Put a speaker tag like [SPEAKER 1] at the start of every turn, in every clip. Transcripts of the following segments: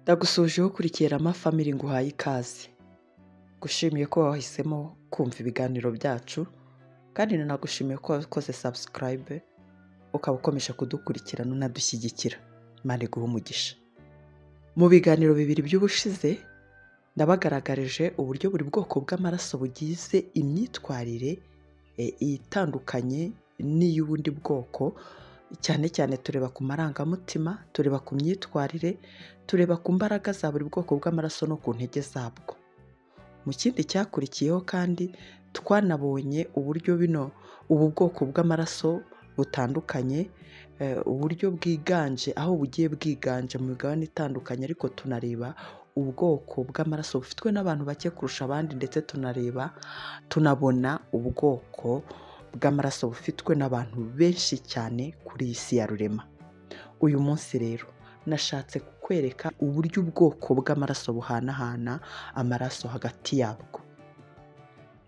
[SPEAKER 1] Ndagusuhuje ukurikiye Rama Family, nguhaye ikaze. Ngushimiye ko wahisemo kumva ibiganiro byacu, kandi nanagushimiye ko wakoze subscribe, ukaba ukomeje kudukurikirana unadushyigikira. Imana iguhe umugisha. Mu biganiro bibiri by'ubushize, nabagaragarije uburyo buri bwoko bw'amaraso bugize imyitwarire itandukanye n'iy'ubundi bwoko, cyane cyane tureba ku marangamutima, tureba ku myitwarire, tureba ku mbaraga za buri bwoko bw'amaraso no ku ntege zabwo. Mu kindi cyakurikiyeho kandi twanabonye uburyo bino ubu bwoko bw'amaraso butandukanye, uburyo bwiganje, aho bugiye bwiganje mu migabane itandukanye, ariko tunareba ubwoko bw'amaraso bufitwe n'abantu bake kurusha abandi, ndetse tunareba tunabona ubwoko bw'amaraso bufitwe n'abantu benshi cyane kuri iyi si ya rurema. Uyu munsi rero nashatse kukwereka uburyo ubwoko bw'amaraso buhanahana amaraso hagati yabwo.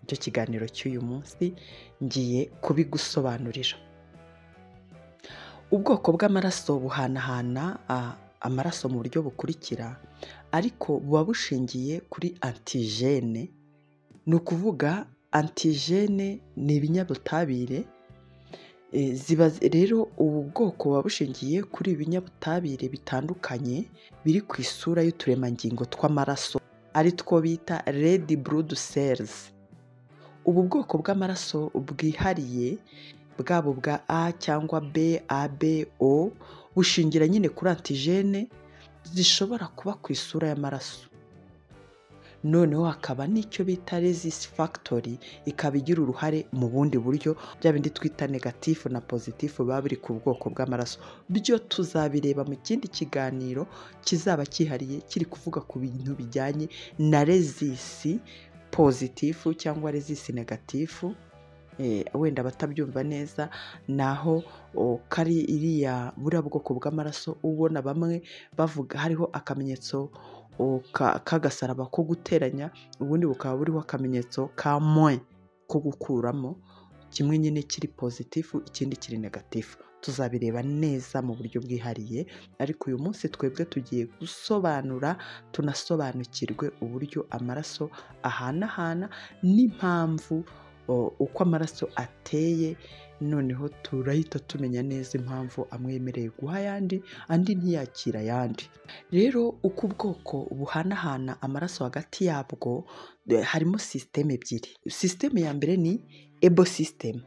[SPEAKER 1] Icyo kiganiro cy'uyu munsi ngiye kubigusobanurira. Ubwoko bw'amaraso buhanahana amaraso mu buryo bukurikira, ariko buba bushingiye kuri antijene. Ni ukuvuga antijene ni ibinyabutabire, ziba rero ubu bwoko buba bushingiye kuri ibinyabutabire bitandukanye biri ku isura y'uturemangingo tw'amaraso, ari two bita red blood cells. Ubu bwoko bw'amaraso bwihariye, bwaba ubwa A cyangwa B, AB, O, bushingira nyine kuri antijene zishobora kuba ku isura y'amaraso. Noneho hakaba n'icyo bita rhesus factor, ikaba igira uruhare mu bundi buryo, bya bindi twita négatif na positif biba biri ku bwoko bw'amaraso. Byo tuzabireba mu kindi kiganiro kizaba cyihariye kiri kuvuga ku bintu bijyanye na rhesus positif cyangwa rhesus négatif. Wenda abatabyumva neza, naho kari iriya buriya bwoko bw'amaraso ubona bamwe bavuga hariho akamenyetso k'agasaraba ko guteranya, ubundi bukaba buriho akamenyetso ka moins ko gukuramo, kimwe nyine kiri positif, ikindi kiri négatif. Tuzabireba neza mu buryo bwihariye, ariko uyu munsi twebwe tugiye gusobanura tunasobanukirwe uburyo amaraso ahanahana n'impamvu, uko amaraso ateye. Noneho turahita tumenya neza impamvu amwe yemereye guha ayandi, andi ntiyakira ayandi. Rero uko ubwoko buhanahana amaraso hagati yabwo, harimo système ebyiri. Système ya mbere ni ABO system,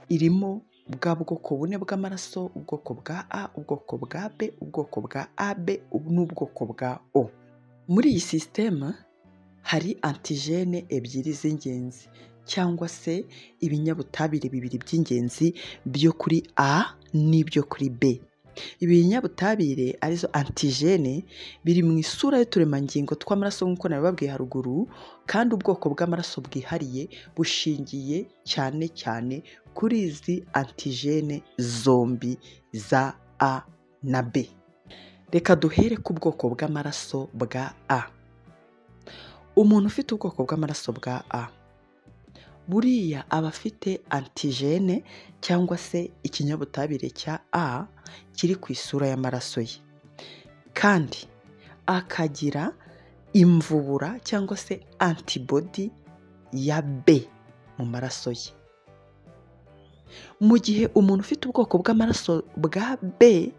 [SPEAKER 1] irimo bwa bwoko bune bw'amaraso: ubwoko bwa A, ubwoko bwa B, ubwoko bwa AB n'ubwoko bwa O. Muri iyi système hari antijene ebyiri z'ingenzi, cyangwa se ibinyabutabire bibiri by'ingenzi byo kuri A n'ibyo kuri B. Ibi binyabutabire, arizo antijene, biri mu isura y'uturemangingo tw'amaraso nk'uko nabibabwiye haruguru, kandi ubwoko bw'amaraso bwihariye bushingiye cyane cyane kuri izi antijene zombi za A na B. Reka duhere ku bwoko bw'amaraso bwa A. Umuntu ufite ubwoko bw'amaraso bwa A, buriya aba afite antijene cyangwa se ikinyabutabire cya A kiri ku isura y'amaraso ye, kandi akagira imvubura cyangwa se antibody ya B mu maraso ye. Mu gihe umuntu ufite ubwoko bw'amaraso bwa B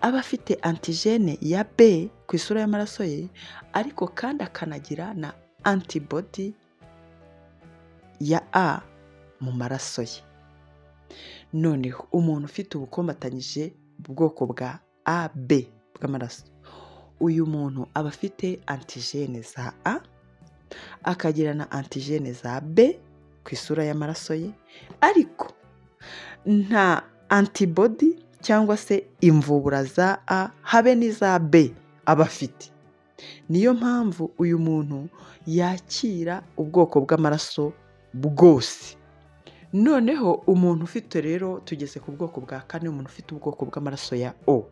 [SPEAKER 1] aba afite antijene ya B ku isura y'amaraso ye, ariko kandi akanagira na antibody ya A mu maraso ye. Noneho umuntu ufite ubukomatanyije ubwoko bwa AB bw'amaraso, uyu muntu aba afite antijene za A, akagira na antijene za B ku isura y'amaraso ye, ariko nta antibody cyangwa se imvubura za A habe n'iza B aba afite. Niyo mpamvu uyu muntu yakira ubwoko bw'amaraso bwose. Noneho umuntu ufite rero, tugeze ku bwoko bwa kane, umuntu ufite ubwoko bw'amaraso ya O.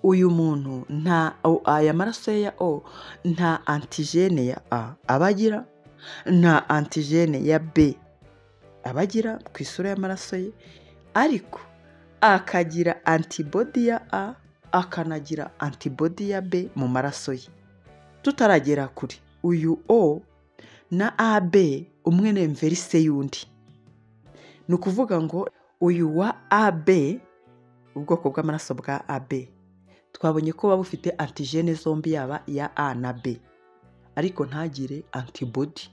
[SPEAKER 1] Uyu muntu nta aya maraso ye ya O nta antijene ya A aba agira, nta antijene ya B aba agira ku isura y'amaraso ye, ariko akagira antibody ya A. akanagira antibody ya B mu maraso ye. Tutaragera kuri uyu O na AB, umwe ni inverse y'undi. Ni ukuvuga ngo uyu wa AB, ubwoko bw'amaraso bwa AB, twabonye ko buba bufite antigene zombi, yaba iya A na B, ariko ntagire antibody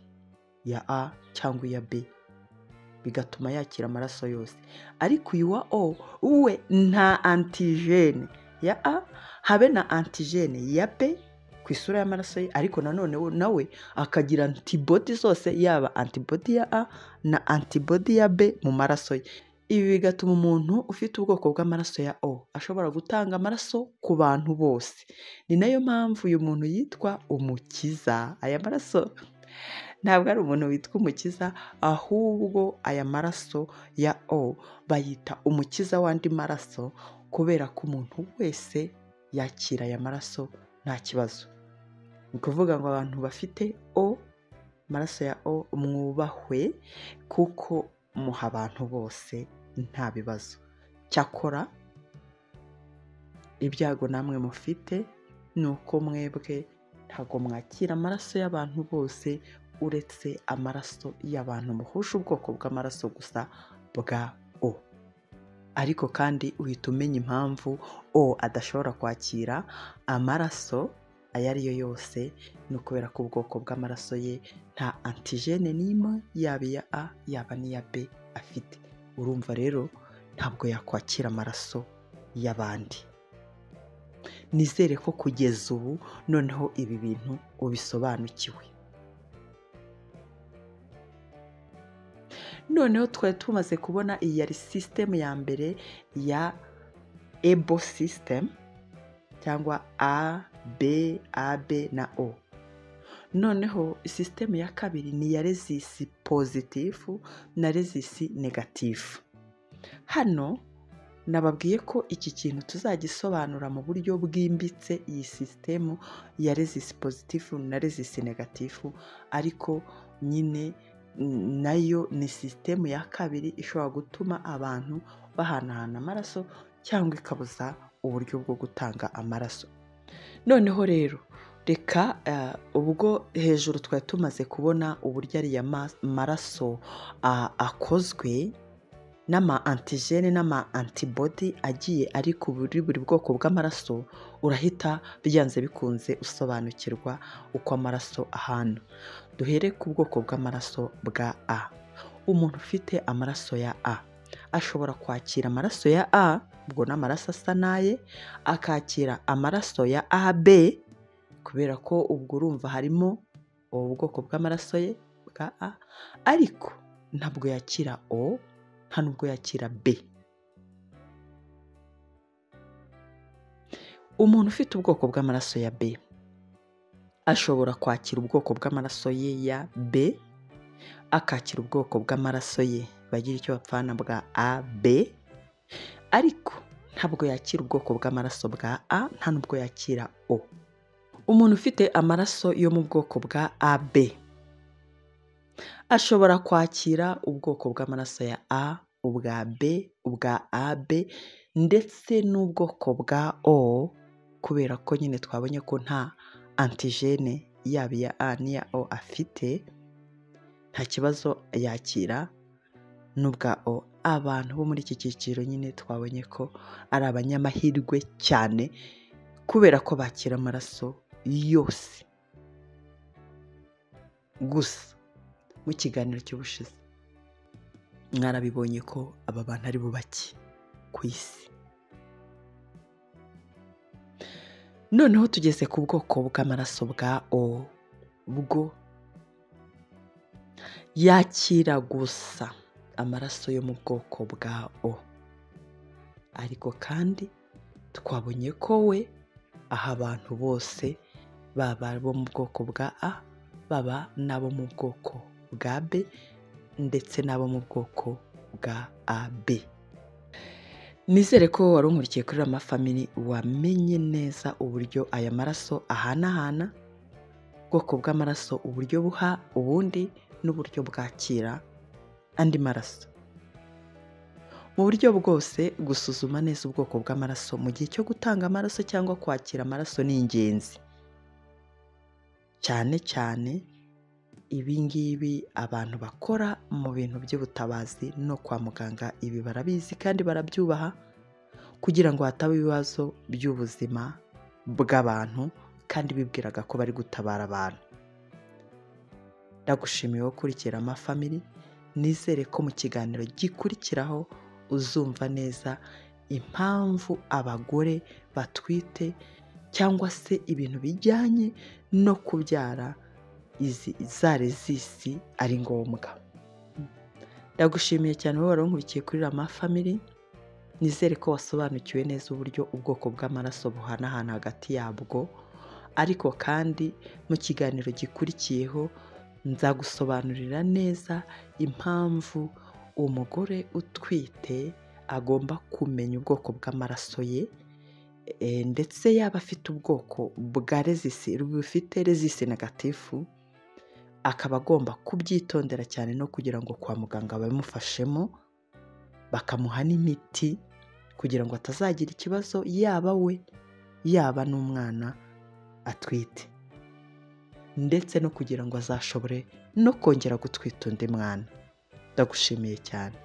[SPEAKER 1] ya A cyangwa iya B, bigatuma yakira amaraso yose. Ariko uyu wa O we nta antigene ya A habe na antigene ya B ku isura y'amaraso ye, ariko nanone nawe akagira antibody zose, yaba antibody ya A na antibody ya B mu maraso ye. Ibi bigatuma umuntu ufite ubwoko bw'amaraso ya O ashobora gutanga amaraso ku bantu bose. Ni nayo mpamvu uyu muntu yitwa umukiza. Aya maraso ntabwo ari umuntu witwa umukiza, ahubwo aya maraso ya O bayita umukiza w'andi maraso, kubera ko umuntu wese yakira aya maraso nta kibazo. Ni ukuvuga ngo abantu bafite O, amaraso ya O, mwubahwe kuko muha abantu bose nta bibazo. Cyakora ibyago namwe mufite ni uko mwebwe ntabwo mwakira amaraso y'abantu bose, uretse amaraso y'abantu muhuje ubwoko bw'amaraso gusa bwa O. Ariko kandi uhita umenya impamvu O adashobora kwakira amaraso ayo ari yo yose, ni ukubera ko ubwoko bw'amaraso ye nta antigene n'imwe, yaba iya A yaba n'iya B afite. Urumva rero ntabwo yakwakira amaraso y'abandi. Nizere ko kugeza ubu noneho ibi bintu ubisobanukiwe. Noneho twari tumaze kubona iyi yari sisitemu ya mbere ya ebo sisitemu, cyangwa A, B, AB na O. Noneho sisitemu ya kabiri ni iya rezisi pozitifu na rezisi negatifu. Hano nababwiye ko iki kintu tuzagisobanura mu buryo bwimbitse, iyi sisitemu ya rezisi pozitifu na rezisi negatifu, ariko nyine nayo ni sisitemu ya kabiri ishobora gutuma abantu bahanahana amaraso cyangwa ikabuza uburyo bwo gutanga amaraso. Noneho rero reka ubwo hejuru twari tumaze kubona uburyo ariya maraso akozwe n'ama antigene n'ama antibody agiye ari ku buri bwoko bw'amaraso, urahita byanze bikunze usobanukirwa uko amaraso ahana. Duhere ku bwoko bw'amaraso bwa A. Umuntu ufite amaraso ya A ashobora kwakira amaraso ya A, ubwo n'amaraso asa n'aye, akakira amaraso ya AB, kubera ko ubwo urumva harimo ubu bwoko bw'amaraso ye bwa A, ariko ntabwo yakira O, nta nubwo yakira B. Umuntu ufite ubwoko bw'amaraso ya B ashobora kwakira ubwoko bw'amaraso ye ya B, akakira ubwoko bw'amaraso ye bagira icyo bapfana bwa AB, ariko ntabwo yakira ubwoko bw'amaraso bwa A, nta nubwo yakira O. Umuntu ufite amaraso yo mu bwoko bwa AB ashobora kwakira ubwoko bw'amaraso ya A, ubwa B, ubwa AB ndetse n'ubwoko bwa O, kubera ko nyine twabonye ko nta antigene yaba iya A n'iya O afite, nta kibazo yakira n'ubwa O. Abantu bo muri iki cyiciro nyine twabonye ko ari abanyamahirwe cyane, kubera ko bakira amaraso yose. Gusa mu kiganiro cy'ubushize mwarabibonye ko aba bantu ari bo bake ku isi. Noneho tugeze ku bwoko bw'amaraso bwa O, bwo yakira gusa amaraso yo mu bwoko bwa O, ariko kandi twabonye ko we aha abantu bose, baba abo mu bwoko bwa A, baba n'abo mu bwoko bwa B ndetse n'abo mu bwoko bwa AB. Nizere ko wari unkurikiye kuri Rama Family wamenye neza uburyo aya maraso ahanahana, ubwoko bw'amaraso uburyo buha ubundi n'uburyo bwakira andi maraso. Mu buryo bwose, gusuzuma neza ubwoko bw'amaraso mu gihe cyo gutanga amaraso cyangwa kwakira amaraso ni ingenzi. Cyane cyane ibi ngibi abantu bakora mu bintu by'ubutabazi no kwa muganga, ibi barabizi kandi barabyubaha kugira ngo hataba ibibazo by'ubuzima bw'abantu kandi bibwiraga ko bari gutabara abantu. Ndagushimiye wowe ukurikira Rama Family, nizere ko mu kiganiro gikurikiraho uzumva neza impamvu abagore batwite cyangwa se ibintu bijyanye no kubyara izi za rezisi ari ngombwa. Ndagushimiye cyane wowe wari unkurikiye kuri Rama Family, nizere ko wasobanukiwe neza uburyo ubwoko bw'amaraso buhanahana hagati yabwo, ariko kandi mu kiganiro gikurikiyeho nzagusobanurira neza impamvu umugore utwite agomba kumenya ubwoko bw'amaraso ye, ndetse yaba afite ubwoko bwa rezisi bufite rezisi negatifu, akaba agomba kubyitondera cyane no kugira ngo kwa muganga babimufashemo, bakamuha n'imiti kugira ngo atazagira ikibazo yaba we yaba n'umwana atwite, ndetse no kugira ngo azashobore no kongera gutwita undi mwana. Ndagushimiye cyane.